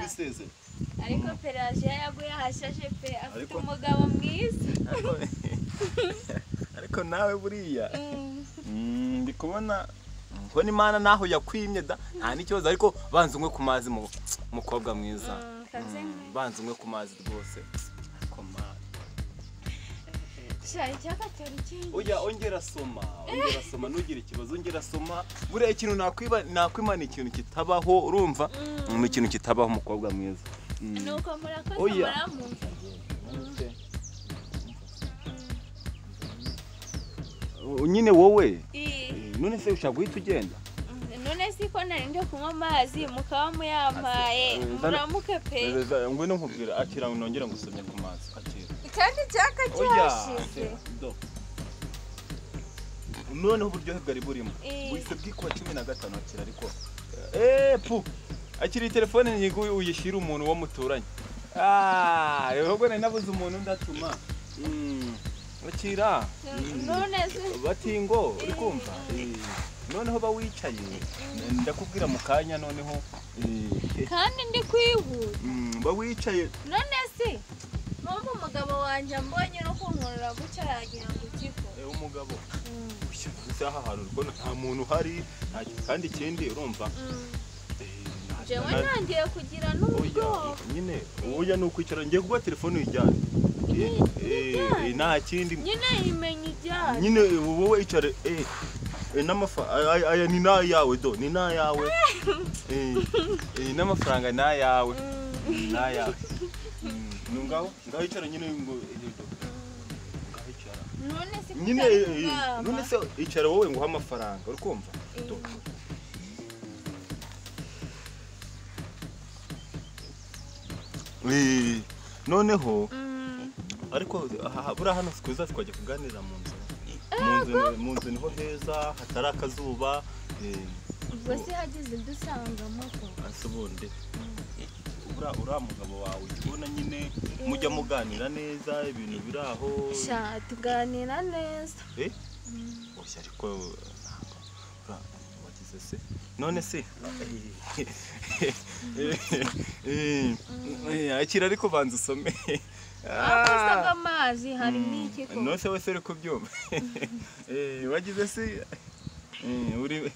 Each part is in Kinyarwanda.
Twiseze. Ariko Pelagiya yaguye ahashashe pe, afite umugabo mwiza. Ariko nawe buriya ndi kubona ngo Imana naho yakwimye da, nta n'ikibazo, ariko banza unywe ku mazi mukobwa mwiza. Banza unywe ku mazi rwose. Ariko mana oya, ongera soma, ongera soma, ntugire ikibazo, ongera soma. Buriya ikintu nakwimana ikintu kitabaho, urumva? Ni ikintu kitabaho mukobwa mwiza. Nuko murakoze muramu. Nyine wowe none se ushaka guhita ugenda? None si ko nari ndi kunywa amazi mukaba muyampaye, muramuke pe. Ngwino nkubwira, akira nongera ngusomye ku mazi, akira. Kandi icyaka cyashize. Noneho uburyohe bwari burimo buhise bwikuba 15. Akira ariko pu akira telefone nyigo uyishyira umuntu wo muturanye. Ahubwo nari nabuze umuntu ndatuma. Akira none se bati ngo uri kumva? Noneho ba wicaye ndakubwira mu kanya noneho. Kandi ndi kwihuta. Ba wicaye none se mpamvu umugabo wanjye ambonye no kunkorera gutya yagira ngo ukiko. Umugabo isaha hari urwo nta muntu uhari, kandi ikindi urumva jewe ntangiye kugira n'ubwoba nyine. Oya ni ukwicara, ngiye kuguha telefone uyijyane. Nta kindi nyine imenya ijyane nyine wowe icare. Aya ni nayawe do, ni nayawe. N'amafaranga nayawe, nayawe. Ngaho ngaho icara nyine ngo ngaho icara. None se nyine none se icara wowe nguha amafaranga, uri kumva? Noneho ariko buriya hano twiza twajya kuganira mu nzu. Mu nzu niho heza hatari akazuba. Ubwo se hagize dusangamo ko ase ubundi uriya mugabo wawe ujya ubona nyine mujya muganira neza, ibintu biri aho. Sha tuganira neza. Oya ariko wagize se none se akira ariko banza usome. Akosaga amazi harimo iki ko? None se wese uri kubyumva? Wagize se uri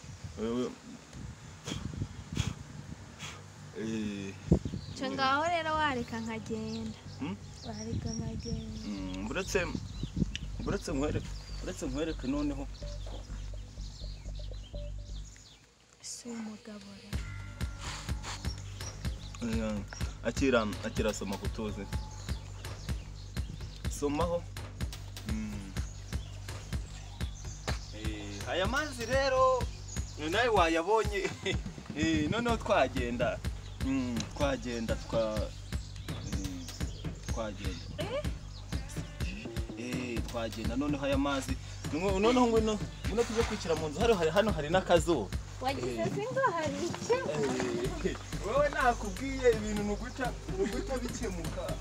ngaho rero wareka nkagenda. Wareka nkagenda. Buretse nkwereke, buretse nkwereke noneho. Si umugabo rero. Akira, akira soma kutuze. Somaho. Aya mazi rero nawe wayabonye. Noneho twagenda. Twagenda twagenda. Twagenda noneho aya mazi. Noneho ngwino tujye kwicara mu nzu, hano hari n'akazuba. Wagize se ngo hari icyo? Wowe nakubwiye ibintu nuguta bikemuka.